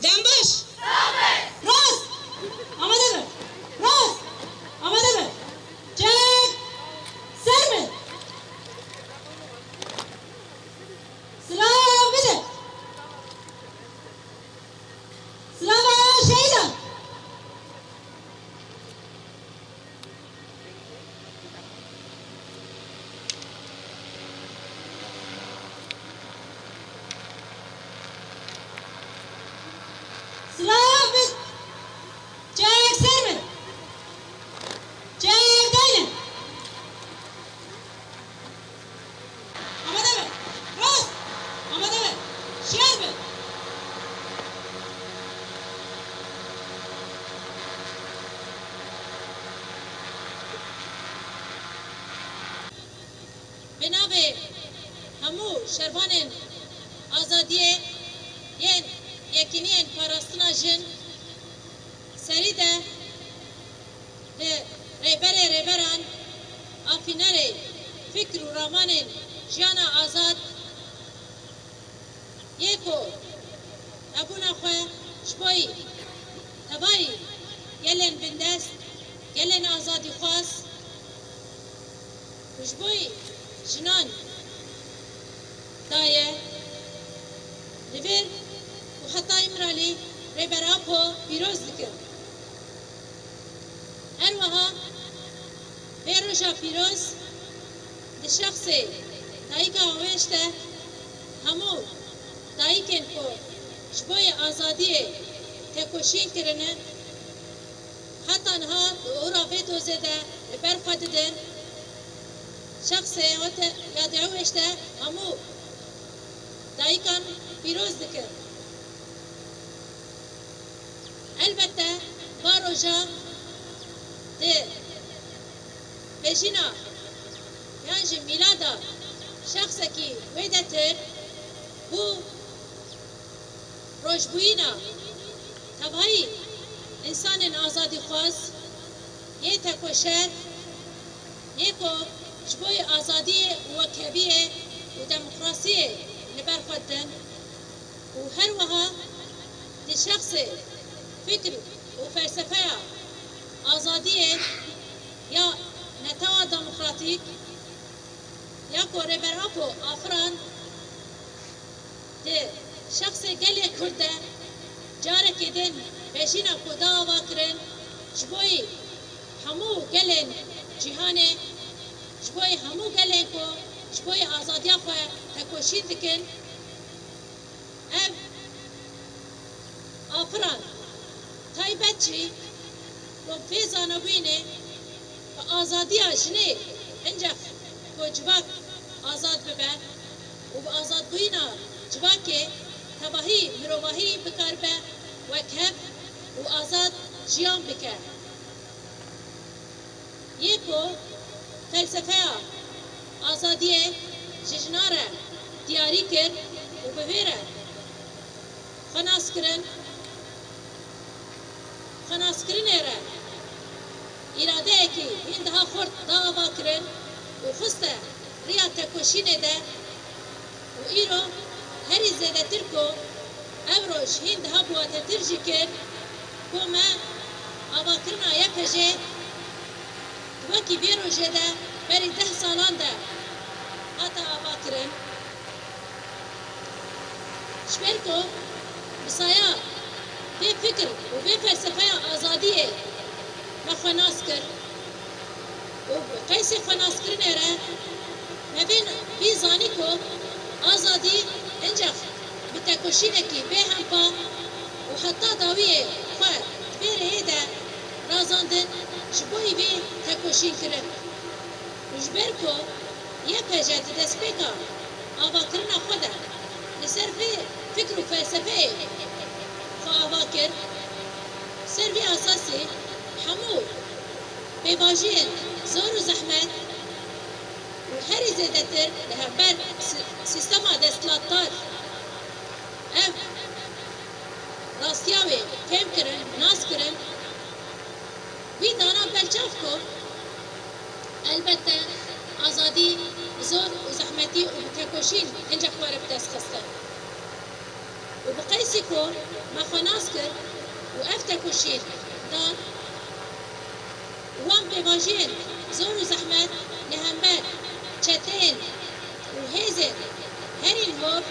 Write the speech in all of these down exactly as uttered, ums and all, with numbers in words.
Dembaş! Rast! Amade be! Rast! Amade be! Çek! Ser be! Silav bide! Silava şehîdan! Silav bid! Çek ser bin! Çek dayne! Amade be! Rast! Amade be! Şer be! Bi navê hemû şervanên azadiyê yên Yekîniyên Parastina Jin serî de li Rêberê Rêberan, afînerê fikr û ramanên jiyana azad, yê ku hebûna xwe ji bo yî tevayî gelên bindest, gelên azadîxwaz û ji bo yî jinan daye, li vir û heta Îmralî Rêber Apo pîroz dikin. Her wiha vê roja pîroz di şexsê Dayika Awêş de hemû dayikên ku ji bo yê azadiyê tekoşîn kirine, heta niha di ora vê dozê de li ber xwe didin, şexsê Yadê Awêş de hemû dayikan pîroz dikin. Elbette va roja di bejîna yan jî mîlada şexsekî wêdetir bû rojbûyîna tevayî însanên azadîxwaz yê tekoşer yê ku ji bo yê azadiyê û wekheviyê û demokrasiyê li ber xwe didin. Û her wiha di şexsê fikr û felsefeya azadiyê ya netewa demokratîk ya ku Rêber Apo afirand, di şexsê gelê Kurd de carekê din bejîna ku da ava kirin, ji bo yî hemû gelên cîhanê, ji bo yî hemû gelên ku ji bo yî azadiya xwe tekoşîn dikin, ev afiran taybet jî ku pê zanebûyînê bi azadiya jinê hincex ku civak azad bibe û bi azadbûyîna civakê tevahî mirovahî bikaribe wekhev û azad jiyan bike. Yê ku felsefeya azadiyê ji jinan re diyarî kir û bi vê re xwe nas kirin, xwe naskirinê re îradeyekî hîn daha xurt da ava kirin û xiste riya tekoşînê de û îro herî zêdetir ku ev roj hîn daha biwatetir jî kir ku me avakirina Y P J di wekî vê rojê de berî deh salan de hate avakirin. Ji ber ku bi saya vê fikir û vê felsefeya azadiyê me xwe nas kir û bi qeysê xwe naskirinê re me vê, vî zanî ku azadî hincex bi tekoşînekî bêhempa û heta dawiyê xwe di vê rêyê de razandin, ji bo yî vê tekoşîn kirin. Û ji ber ku Y P J di destpêka avakirina xwe de li ser vê fikr û felsefeyê xwe ava kir, ser vê esasî hemû pêvajoyên zor û zehmet û herî zêdetir li hember si-, sîstema desthilatdar ev rastiya wê fêm kirin, nas kirin. Wî dana ber çav ku elbette azadî bi zor û zehmetî û bi tekoşîn hincek were bi dest xistin. Û bi qeysî ku me xwe nas kir û ev tekoşîn dan, wan pêvajoyên zor û zehmet li hember çeteyên û hêzên herî hov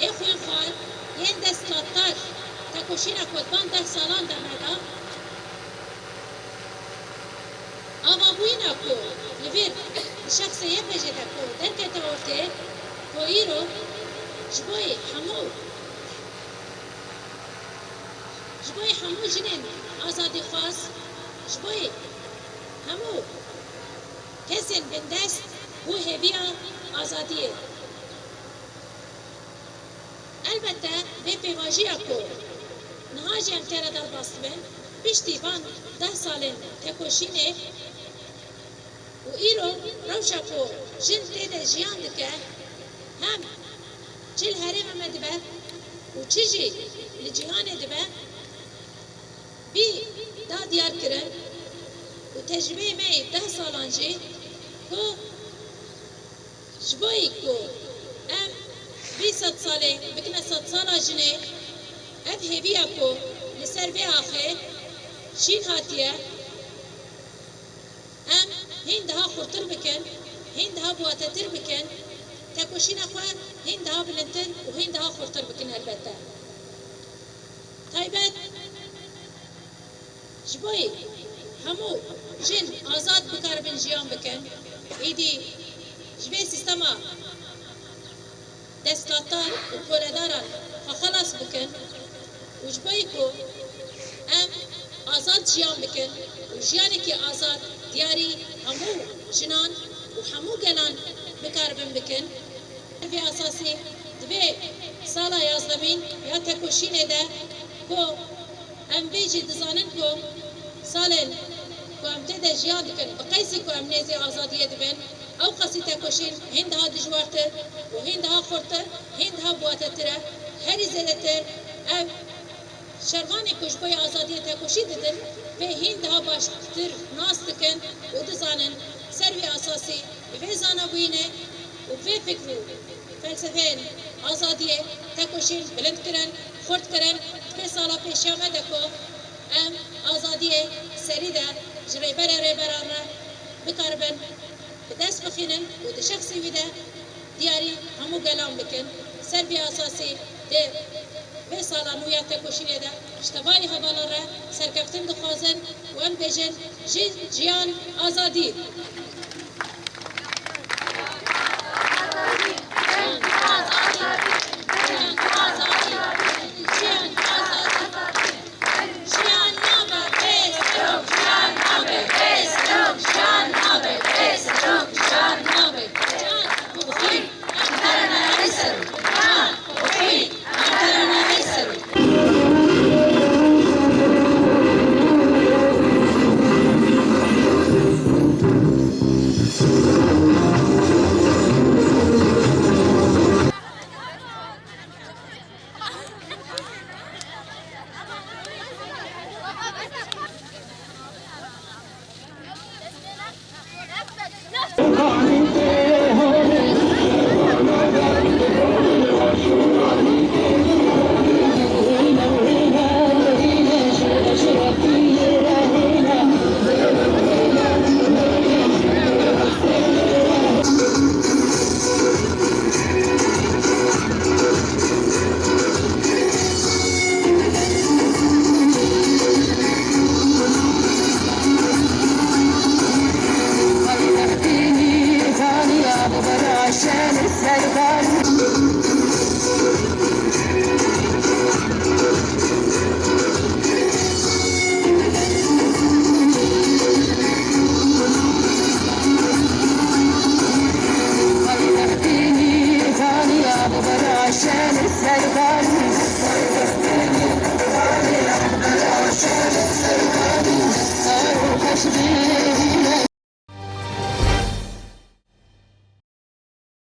ê xwînxwar yên desthilatdar tekoşîna ku di van deh salan de me da, avabûyîna ku li vir li şexsê Y P J de ku derkete ortê, ku îro ji bo hemû Ji bo hemû jinên azadîxwaz, ji bo hemû kesên bindest bû hêviya azadiyê. Elbette vê pêvajoya ku niha jî em tê re derbas dibin, piştî van deh salên tekoşînê, û îro rewşa ku jin tê de jiyan dike, hem çi li herêma me dibe û çi jî li cîhanê dibe, bî da diyar kirin û tecrûbeyê me yê deh salan jî ku ji bo ku em vî sedsalê bikine sedsala jinê, ev hêviya ku li ser vê axê şîn hatiye, em hîn daha xurtir bikin, hîn daha biwatetir bikin, tekoşîna xwe hîn daha bilindtir û hîn daha xurtir bikin elbette. Taybet ji bo hemû jin azad bikaribin jiyan bikin, êdî ji vê sîstema desthilatdar û koledaran xwe xelas bikin û ji bo ku em azad jiyan bikin û jiyanekî azad diyarî hemû jinan û hemû gelan bikaribin bikin. Vê esasî di vê sala yazdemîn ya tekoşînê de ku em vê jî dizanin ku salên ku em tê de jiyan dikin, bi qeysî ku em nêzî azadiyê dibin, ew qasî tekoşîn hîn daha dijwartir û hîn daha xurtir, hîn daha biwatetir e. Herî zêdetir ev şervanê ku ji bo yê azadiyê tekoşîn didin, vê hîn daha baştir nas dikin û dizanin. Ser vê esasî, bi vê zanabûyînê û vê fikr û felsefeyên azadiyê tekoşîn bilind kirin, xurt kirin. Vê sala pêşiya me de ku em azadiyê serî de ji rêberê rêberan re bikaribin bi dest bixînin û di şexsê wî de diyarî hemû gelan bikin. Ser vî esasî di vê sala nû ya tekoşînê de ji tevayî hevalan re serkeftin dixwazin û em bêjin, jin, jiyan, azadî!